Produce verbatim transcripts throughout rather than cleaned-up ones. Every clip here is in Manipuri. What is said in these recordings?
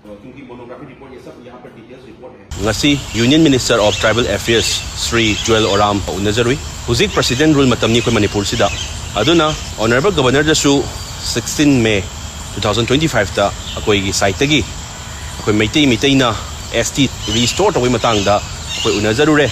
क्योंकि मोनोग्राफी रिपोर्ट ये सब यहाँ पर डिटेल्स रिपोर्ट है। ꯉꯁꯤ Union Minister of Tribal Affairs Shri ꯖꯨꯑꯦꯜ ꯑꯣꯔꯥꯝ ꯎꯅꯖꯔꯨꯏ꯫ ꯍꯧꯖꯤꯛ President Rule ꯃꯇꯝꯅꯤ ꯑꯩꯈꯣꯏ ꯃꯅꯤꯄꯨꯔꯁꯤꯗ꯫ ꯑꯗꯨꯅ Honourable Governorꯗꯁꯨ sixteen May two thousand twenty fiveꯇ ꯑꯩꯈꯣꯏꯒꯤ ꯁꯥꯏꯠꯇꯒꯤ ꯑꯩꯈꯣꯏ ꯃꯩꯇꯩ ꯃꯩꯇꯩꯅ S T restore ꯇꯧꯕꯒꯤ ꯃꯇꯥꯡꯗ ꯑꯩꯈꯣꯏ ꯎꯅꯖꯔꯨꯔꯦ꯫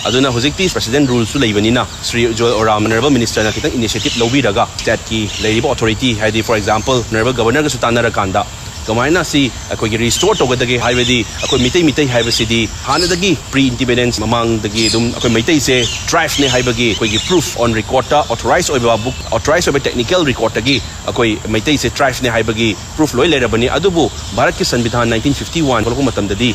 ꯑꯗꯨꯅ ꯍꯧꯖꯤꯛꯇꯤ President Ruleꯁꯨ ꯂꯩꯕꯅꯤꯅ ꯁ꯭ꯔꯤ ꯖꯨꯑꯦꯜ ꯑꯣꯔꯥꯝ Honourable Ministerꯅ ꯈꯤꯇꯪ initiative ꯂꯧꯕꯤꯔꯒ stateꯀꯤ ꯂꯩꯔꯤꯕ authority, ꯍꯥꯏꯗꯤ for example Honourable Governorꯒꯁꯨ ꯇꯥꯟꯅꯔꯀꯥꯟꯗ ꯀꯃꯥꯏꯅ ꯁꯤ ꯑꯩꯈꯣꯏꯒꯤ restore ꯇꯧꯒꯗꯒꯦ ꯍꯥꯏꯕꯗꯤ ꯑꯩꯈꯣꯏ ꯃꯤꯇꯩ ꯃꯤꯇꯩ ꯍꯥꯏꯕꯁꯤꯗꯤ ꯍꯥꯟꯅꯗꯒꯤ pre independence ꯃꯃꯥꯡꯗꯒꯤ ꯑꯗꯨꯝ ꯑꯩꯈꯣꯏ ꯃꯩꯇꯩꯁꯦ tribeꯅꯦ ꯍꯥꯏꯕꯒꯤ ꯑꯩꯈꯣꯏꯒꯤ proof on recordꯇ authorized ꯑꯣꯏꯕ book, authorized ꯑꯣꯏꯕ technical recordꯇꯒꯤ ꯑꯩꯈꯣꯏ ꯃꯩꯇꯩꯁꯦ tribeꯅꯦ ꯍꯥꯏꯕꯒꯤ proof ꯂꯣꯏ ꯂꯩꯔꯕꯅꯤ꯫ ꯑꯗꯨꯕꯨ ꯚꯥꯔꯠꯀꯤ ꯁꯪꯕꯤꯙꯥꯟ nineteen fifty one ꯊꯣꯛꯂꯛꯄ ꯃꯇꯝꯗꯗꯤ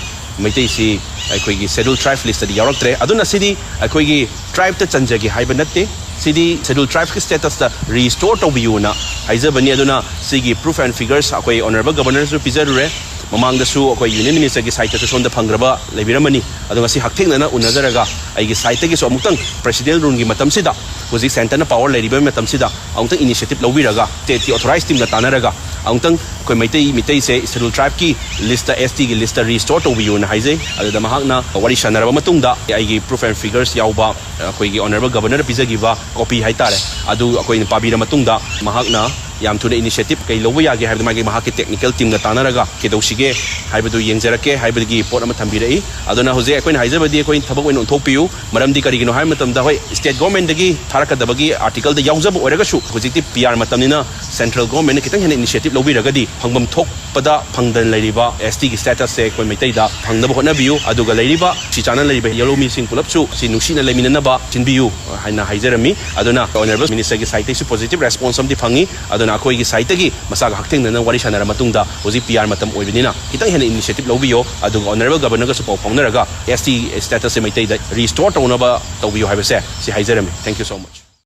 ꯃꯩꯇꯩꯁꯤ ꯑꯩꯈꯣꯏꯒꯤ Scheduled Tribe listꯇꯗꯤ ꯌꯥꯎꯔꯛꯇ꯭ꯔꯦ꯫ ꯑꯗꯨꯅ ꯁꯤꯗꯤ ꯑꯩꯈꯣꯏꯒꯤ tribeꯇ ꯆꯟꯖꯒꯦ ꯍꯥꯏꯕ ꯅꯠꯇꯦ꯫ ꯁꯤꯗꯤ Scheduled Tribeꯀꯤ statusꯇ restore ꯇꯧꯕꯤꯌꯨꯅ ꯍꯥꯏꯖꯕꯅꯤ꯫ ꯑꯗꯨꯅ ꯁꯤꯒꯤ proof and figures ꯑꯩꯈꯣꯏ Honourable Governorꯁꯨ ꯄꯤꯖꯔꯨꯔꯦ꯫ ꯃꯃꯥꯡꯗꯁꯨ ꯑꯩꯈꯣꯏ Union Ministerꯒꯤ sideꯇꯁꯨ ꯁꯣꯝꯗ ꯐꯪꯈ꯭ꯔꯕ ꯂꯩꯕꯤꯔꯝꯃꯅꯤ꯫ ꯑꯗꯣ ꯉꯁꯤ ꯍꯛꯊꯦꯡꯅꯅ ꯎꯅꯖꯔꯒ ꯑꯩꯒꯤ sideꯇꯒꯤꯁꯨ ꯑꯃꯨꯛꯇꯪ President Ruleꯒꯤ ꯃꯇꯝꯁꯤꯗ, ꯍꯧꯖꯤꯛ centreꯅ power ꯂꯩꯔꯤꯕ ꯃꯇꯝꯁꯤꯗ ꯑꯃꯨꯛꯇꯪ initiative ꯂꯧꯕꯤꯔꯒ stateꯀꯤ authorized teamꯒ ꯇꯥꯟꯅꯔꯒ ꯑꯃꯨꯛꯇꯪ ꯑꯩꯈꯣꯏ ꯃꯩꯇꯩ ꯃꯤꯇꯩꯁꯦ Scheduled Tribeꯀꯤ listꯇ, STꯒꯤ listꯇ restore ꯇꯧꯕꯤꯌꯨꯅ ꯍꯥꯏꯖꯩ꯫ ꯑꯗꯨꯗ ꯃꯍꯥꯛꯅ ꯋꯥꯔꯤ ꯁꯥꯟꯅꯔꯕ ꯃꯇꯨꯡꯗ ꯑꯩꯒꯤ proof and figures ꯌꯥꯎꯕ ꯑꯩꯈꯣꯏꯒꯤ Honourable Governorꯗ ꯄꯤꯖꯈꯤꯕ copy ꯍꯥꯏꯇꯥꯔꯦ, ꯑꯗꯨ ꯑꯩꯈꯣꯏꯅ ꯄꯥꯕꯤꯔ ꯃꯇꯨꯡꯗ ꯃꯍꯥꯛꯅ ꯌꯥꯝ ꯊꯨꯅ initiative ꯀꯩ ꯂꯧꯕ ꯌꯥꯒꯦ ꯍꯥꯏꯕꯗꯨ ꯃꯥꯒꯤ, ꯃꯍꯥꯛꯀꯤ technical teamꯒ ꯇꯥꯟꯅꯔꯒ ꯀꯩꯗꯧꯁꯤꯒꯦ ꯍꯥꯏꯕꯗꯨ ꯌꯦꯡꯖꯔꯛꯀꯦ ꯍꯥꯏꯕꯒꯤ ꯄꯣꯠ ꯑꯃ ꯊꯝꯕꯤꯔꯛꯏ꯫ ꯑꯗꯨꯅ ꯍꯧꯖꯤꯛ ꯑꯩꯈꯣꯏꯅ ꯍꯥꯏꯖꯕꯗꯤ ꯑꯩꯈꯣꯏ ꯊꯕꯛ ꯑꯣꯏꯅ ꯑꯣꯟꯊꯣꯛꯄꯤꯌꯨ꯫ ꯃꯔꯝꯗꯤ ꯀꯔꯤꯒꯤꯅꯣ ꯍꯥꯏꯕ ꯃꯇꯝꯗ, ꯍꯣꯏ, state governmentꯗꯒꯤ ꯊꯥꯔꯛꯀꯗꯕꯒꯤ articleꯗ ꯌꯥꯎꯖꯕ ꯑꯣꯏꯔꯒꯁꯨ ꯍꯧꯖꯤꯛꯇꯤ PR ꯃꯇꯝꯅꯤꯅ central governmentꯅ ꯈꯤꯇꯪ ꯍꯦꯟꯅ initiative ꯂꯧꯕꯤꯔꯒꯗꯤ ꯐꯪꯐꯝ ꯊꯣꯛꯄꯗ ꯐꯪꯗꯅ ꯂꯩꯔꯤꯕ STꯒꯤ statusꯁꯦ ꯑꯩꯈꯣꯏ ꯃꯩꯇꯩꯗ ꯐꯪꯅꯕ ꯍꯣꯠꯅꯕꯤꯌꯨ꯫ ꯑꯗꯨꯒ ꯂꯩꯔꯤꯕ ꯁꯤ ꯆꯥꯅ ꯂꯩꯔꯤꯕ ꯌꯦꯜꯍꯧꯃꯤꯁꯤꯡ ꯄꯨꯂꯞꯁꯨ ꯁꯤ ꯅꯨꯡꯁꯤꯅ ꯂꯩꯃꯤꯟꯅꯅꯕ ꯁꯤꯟꯕꯤꯌꯨ ꯍꯥꯏꯅ ꯍꯥꯏꯖꯔꯝꯃꯤ꯫ ꯑꯗꯨꯅ Honourable Ministerꯒꯤ sideꯇꯒꯤꯁꯨ positive response ꯑꯃꯗꯤ ꯐꯪꯉꯤ꯫ ꯑꯗꯨꯅ ꯑꯩꯈꯣꯏꯒꯤ sideꯇꯒꯤ ꯃꯁꯥꯒ ꯍꯛꯊꯦꯡꯅꯅ ꯋꯥꯔꯤ ꯁꯥꯟꯅꯔ ꯃꯇꯨꯡꯗ ꯍꯧꯖꯤꯛ PR ꯃꯇꯝ ꯑꯣꯏꯕꯅꯤꯅ ꯈꯤꯇꯪ ꯍꯦꯟꯅ initiative ꯂꯧꯕꯤꯌꯣ꯫ ꯑꯗꯨꯒ Honourable Governorꯒꯁꯨ ꯄꯥꯎ ꯐꯥꯎꯅꯔꯒ ST statusꯁꯦ ꯃꯩꯇꯩꯗ restore ꯇꯧꯅꯕ ꯇꯧꯕꯤꯌꯨ ꯍꯥꯏꯕꯁꯦ ꯁꯤ ꯍꯥꯏꯖꯔꯝꯃꯤ꯫ Thank you so much꯫